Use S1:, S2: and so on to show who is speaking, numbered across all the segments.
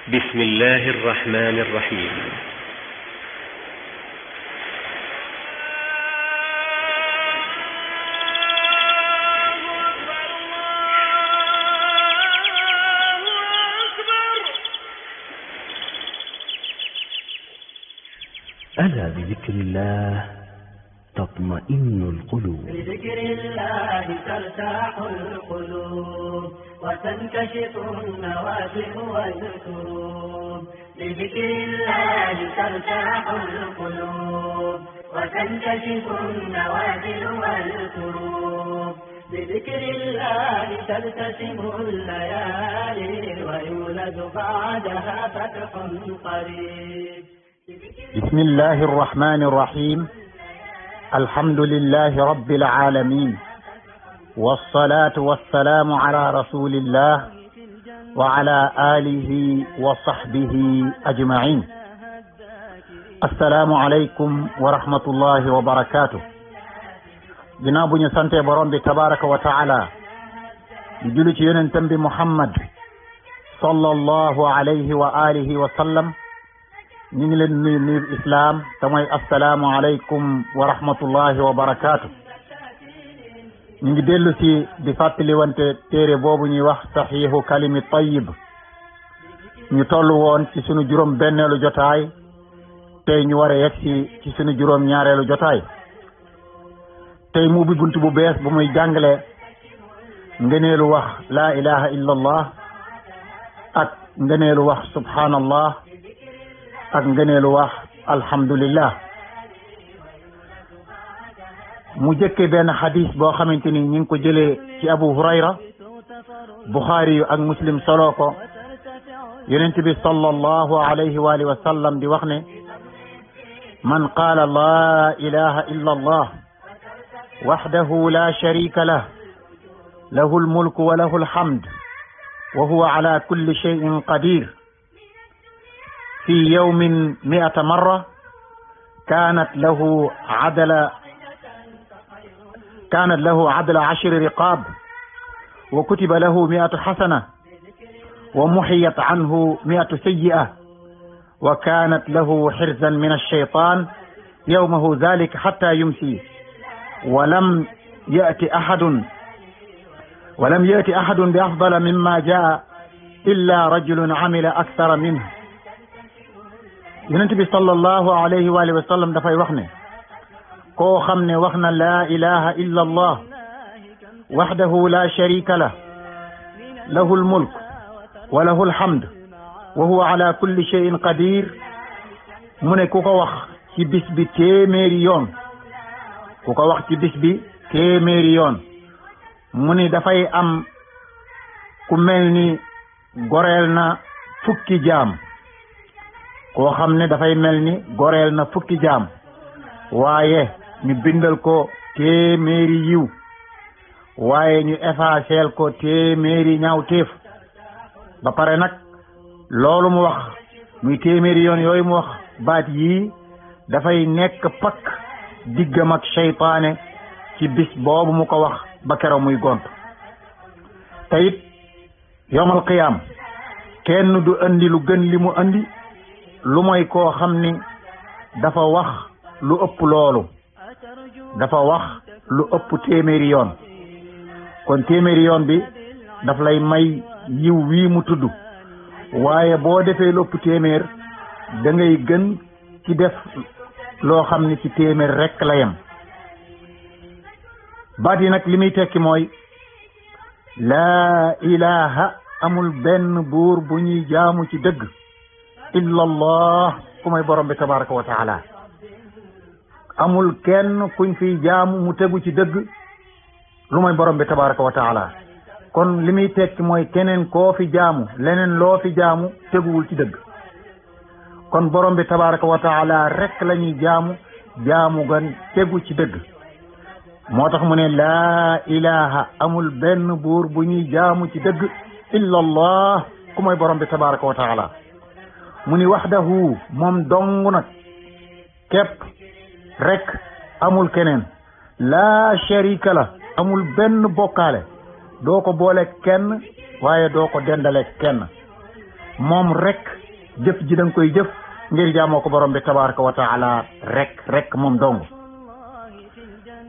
S1: بسم الله الرحمن الرحيم.
S2: ألا بذكر الله تطمئن القلوب.
S3: بذكر الله ترتاح القلوب وتنكشف النوافذ والكروب. بذكر الله ترتاح القلوب وتنكشف النوافذ والكروب. بذكر الله تلتسم الليالي ويولد بعدها فتح قريب.
S4: بسم الله الرحمن الرحيم. الحمد لله رب العالمين، والصلاة والسلام على رسول الله وعلى آله وصحبه أجمعين. السلام عليكم ورحمة الله وبركاته. جناب نسانتي برم تبارك وتعالى يجلس ينتم بمحمد صلى الله عليه وآله وسلم. ñu ngi leen nuyu islam te mooy assalaamu aleykum wa rahmatullahi wa barakaatu. ñu ngi dellu si di fàttali wante téere boobu ñuy wax saxiixu kalimi tayyib. ñu toll woon ci sunu juróom benneelu jotaay, tey ñu war a yegg ci sunu juróom ñaareelu jotaay. tey mu ubbi bunt bu bees bu muy jàngale ngëneelu wax laa ilaha illa allah ak ngëneelu wax subhanallah ak ngëneelu wax alhamdulillah. mu jëkke benn xadis boo xamante ni ñu ngi ko jëlee ci Abu Hurayra, Bukhari yu ak Muslim solo ko. yonent bi sallallahu alayhi wa alihi wa sallam di wax ne man qaala laa ilaha illa allah wahdahu la sharika lah lahu almulku wa lahu alhamd wa huwa ala kulli shay'in qadir في يوم 100 مرة كانت له عدل 10 رقاب وكتب له 100 حسنة ومحيت عنه 100 سيئة وكانت له حرزا من الشيطان يومه ذلك حتى يمسي ولم يأتي أحد بأفضل مما جاء إلا رجل عمل أكثر منه. yonent bi sallallahu alayhi wa alihi wa sallam dafay wax ne koo xam ne wax na laa ilaha illa allah wahdahu la sharika lah lahu almulk wa lahu alhamd wa huwa ala kulli shay'in qadir. mu ne ku ko wax ci bis bi téeméeri yoon, ku ko wax ci bis bi téeméeri yoon, mu ne dafay am ku mel ni goreel na fukki jaam. koo xam ne dafay mel ni goreel na fukki jaam, waaye ñu bindal ko téeméeri yiw, waaye ñu effaceel ko téeméeri ñaawteef. ba pare nag loolu mu wax muy téeméeri yoon yooyu mu wax baat yii dafay nekk pakk diggam ak seytaane ci bis boobu mu ko wax ba keroog muy gont. te it yawmal qiyaam kenn du andi lu gën li mu andi lu mooy koo xam ni dafa wax lu ëpp loolu, dafa wax lu ëpp téeméeri yoon. kon téeméeri yoon bi daf lay may yiw wii mu tudd, waaye boo defee lu ëpp téeméer da ngay gën ci def loo xam ni ci téeméer rekk la yem. baat yi nag li muy tekki mooy laa ilaha, amul benn buur bu ñuy jaamu ci dëgg illa allah, ku may borom bi tabaraka wa taala. amul kenn kuñ fiy jaamu mu tegu ci dëgg lu may borom bi tabaraka wa taala. kon li muy tekki mooy keneen koo fi jaamu, leneen loo fi jaamu teguwul ci dëgg. kon borom bi tabaraka wa taala rek la ñuy jaamu gan tegu ci dëgg. moo tax mu ne laa ilaha, amul benn buur bu ñuy jaamu ci dëgg illa allah, ku may borom bi tabaraka wa taala. mu ni wahdahu, moom dong nag képp rek, amul keneen. laa sharika la, amul benn bokkaale, doo ko boole kenn waaye doo ko dendale kenn. moom rek jëf ji da nga koy jëf ngir jaamoo ko borom bi tabaraka wa taala rek moom dong.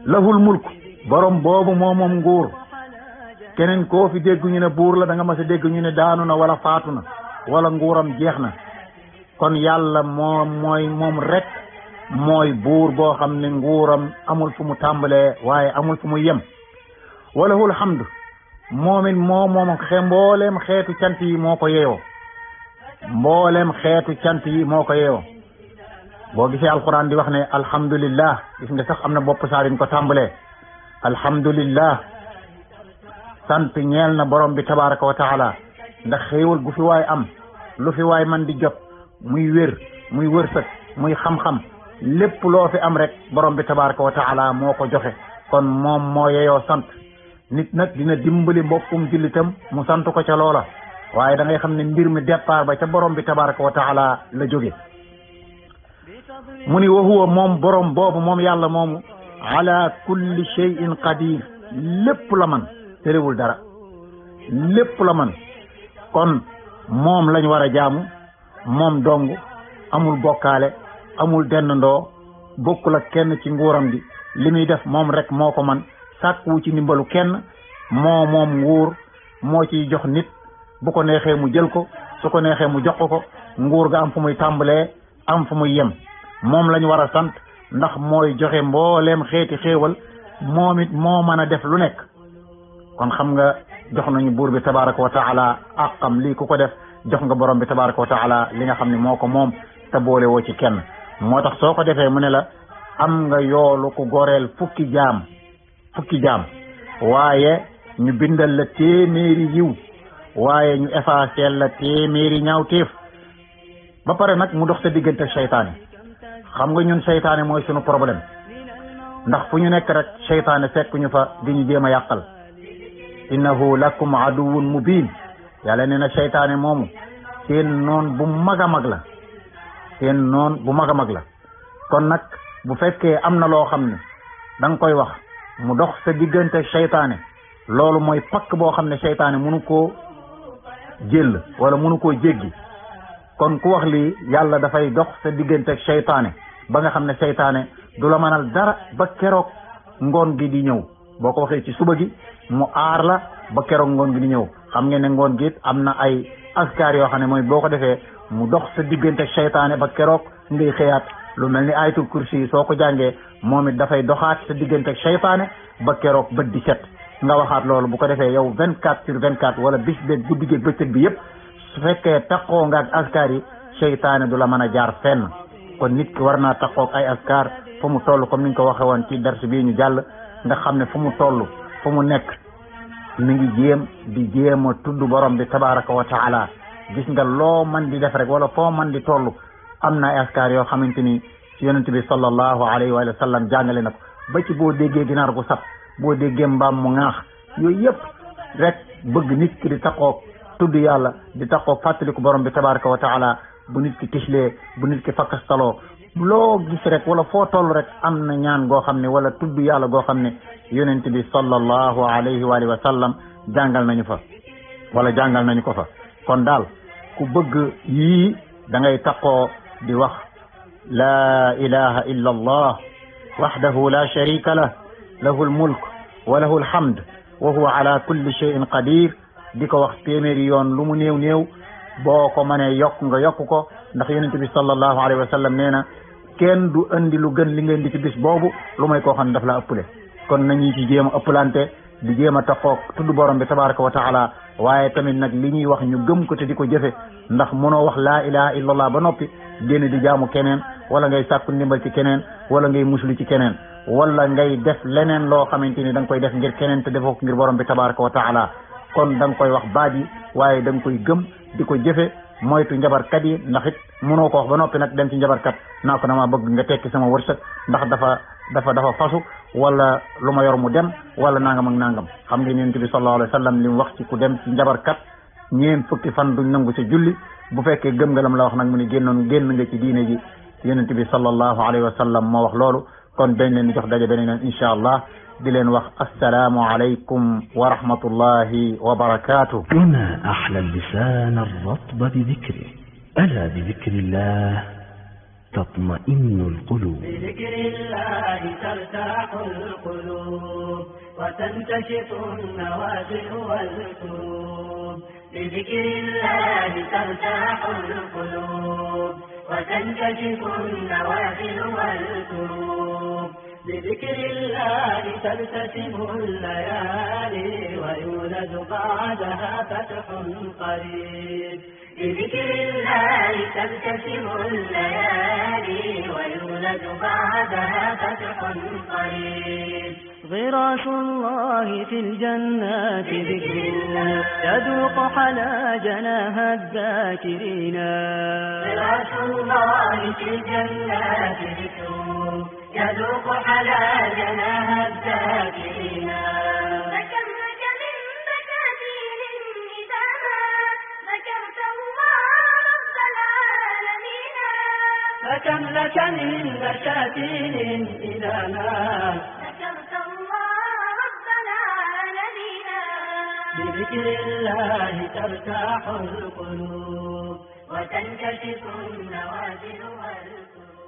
S4: lahul mulk borom boobu moom nguur. keneen koo fi dégg ñu ne buur la da nga mas a dégg ñu ne daanu na wala faatu na wala nguuram jeex na. kon yàlla moom rek mooy buur boo xam ne nguuram amul fu mu tàmbalee waaye amul fu mu yem. walahul hamdu moomin moom mbooleem xeetu cant yi moo ko yeewoo. mbooleem xeetu cant yi moo ko yeewoo. boo gisee alquran di wax ne alhamdulillah gis nga sax am na bopp saa ko tàmbalee alhamdulillah sant ñeel na borom bi tabaraka wa taala ndax xéewal gu fi waay am lu fi waay man di jot muy wér muy wërsëg muy xam-xam lépp loo fi am rek borom bi tabaraka wa taala moo ko joxe. kon moom moo yeyoo sant. nit nag dina dimbali mbokkum jullitam mu sant ko ca loola waaye da ngay xam ne mbir mi départ ba ca borom bi tabaraka wa taala la jóge. mu ni wa huwa moom borom boobu moom yàlla moomu ala kulli shay'in qadir lépp la man terewul dara lépp la man. kon moom lañ war a jaamu moom dong amul bokkaale amul dendandoo bokkul ak kenn ci nguuram gi li muy def moom rek moo ko man sàkkuwu ci ndimbalu kenn moom nguur moo ciy jox nit bu ko neexee mu jël ko su ko neexee mu jox ko nguur ga am fu muy tàmbalee am fu muy yem. moom lañ war a sant ndax mooy joxe mbooleem xeeti xéewal moom it moo mën a def lu nekk. kon xam nga jox nañu buur bi tabaraka wa taala àqam lii ku ko def jox nga borom bi tabaraka wa taala li nga xam ne moo ko moom te boole woo ci kenn. moo tax soo ko defee mu ne la am nga yoolu ku goreel fukki jaam waaye ñu bindal la téeméeri yiw waaye ñu effacé la téeméeri ñaawteef. ba pare nag mu dox sa diggante seytaane. xam nga ñun seytaane mooy sunu problème ndax fu ñu nekk rek seytaane fekk ñu fa di ñu jéem a yàqal. innahu lakum aduwwun mubin yàlla nee na seytaane moomu seen noon bu mag a mag la kon nag bu fekkee am na loo xam ne da nga koy wax mu dox sa diggante seytaane loolu mooy pakk boo xam ne seytaane mënu koo jël wala mënu koo jéggi. kon ku wax lii yàlla dafay dox sa diggante seytaane ba nga xam ne seytaane du la mënal dara ba keroog ngoon gi di ñëw. boo ko waxee ci suba gi mu aar la ba keroog ngoon gi di ñëw. xam ngeen ne ngoon gi am na ay askar yoo xam ne mooy boo ko defee mu dox sa diggante seytaane ba keroog ngay xëyaat. lu mel ni ayatul kursi yi soo ko jàngee moom it dafay doxaat sa diggante seytaane ba keroog bët di set nga waxaat loolu bu ko defee yow 24/24 wala bis beeg guddi geeg bëccëg bi yëpp su fekkee taqoo nga ak askar yi seytaane du la mën a jaar fenn. kon nit ki war naa taqoo ak ay askar fu mu toll comme niñ ko waxee woon ci dars bii ñu jàll nga xam ne fu mu toll fu mu nekk mi ngi jéem a tudd borom bi tabaraka wa taala. gis nga loo man di def rek wala foo man di toll am na ay askar yoo xamante ni yonent bi sallallahu alayhi wa sallam jàngale na ko ba ci boo déggee ginaar gu sab boo déggee mbaam mu ŋaax yooyu yëpp rek bëgg nit ki di taqoo tudd yàlla di taqoo fàttaliku borom bi tabaraka wa taala. bu nit ki tislee bu nit ki fakkastaloo loo gis rek wala foo toll rek am na ñaan goo xam ne wala tudd yàlla goo xam ne yonent bi sallallahu alayhi wa sallam jàngal nañu ko fa. kon daal ku bëgg yii da ngay taqoo di wax laa ilaha illa allah wahdahu la sharika lah lahu almulk wa lahu alhamd wa huwa ala kulli shay'in qadir di ko wax téeméeri yoon lu mu néew boo ko mënee yokk nga yokk ko ndax yonent bi sallallahu alayhi wa sallam nee na kenn du andi lu gën li ngeen di ci bis boobu lu may koo xam ne daf la ëppale. kon nañu ci jéem a ëppalante di jéem a taqoo tudd borom bi tabaraka wa taala waaye tamit nag li ñuy wax ñu gëm ko te di ko jëfe ndax mënoo wax laa ilaha illallah ba noppi génn di jaamu keneen wala ngay sàkku ndimbal ci keneen wala ngay muslu ci keneen wala ngay def leneen loo xamante ni da nga koy def ngir keneen te defoo ko ngir borom bi tabaraka wa taala. kon da nga koy wax baat yi waaye da nga koy gëm di ko jëfe moytu njabarkat yi ndax it mënoo ko wax ba noppi nag dem ci njabarkat naa ko dama bëgg nga tekki sama wërsëg ndax dafa fasu wala lu ma yor mu dem wala nangam ak nangam. xam nga yonent bi sallallahu alayhi wa sallam li mu wax ci ku dem ci njabarkat ñeen fukki fan duñ nangu ci julli bu fekkee gëm nga lam la wax nag mu ni génn nga ci diine ji. yonent bi sallallahu alayhi wa sallam moo wax loolu. kon dañ leen di jox daje beneen insha allah di leen wax assalaamu alaykum wa rahmatullahi wa barakatuh.
S2: وما أحلى اللسان الرطب بذكره ألا بذكر الله تطمئن القلوب.
S3: بذكر الله ترتاح القلوب وتنكشف النوازل والكروب. بذكر الله ترتاح القلوب وتنكشف النوازل والكروب. بذكر الله ترتسم الليالي ويولد بعدها فتح قريب. بذكر الله تبتسم الليالي ويولد بعدها فتح قريب.
S5: غراس الله في الجنات ذكره يذوق حلا جناها الذاكرين.
S3: غراس الله في الجنات ذكره يذوق حلا جناها الذاكرين.
S6: فكم لك من بساتين إذا ما ذكرت الله رب العالمين.
S3: فكم لك من بساتين إذا ما
S6: ذكرت الله رب العالمين.
S3: بذكر الله ترتاح القلوب وتنكشف النوازل والكروب.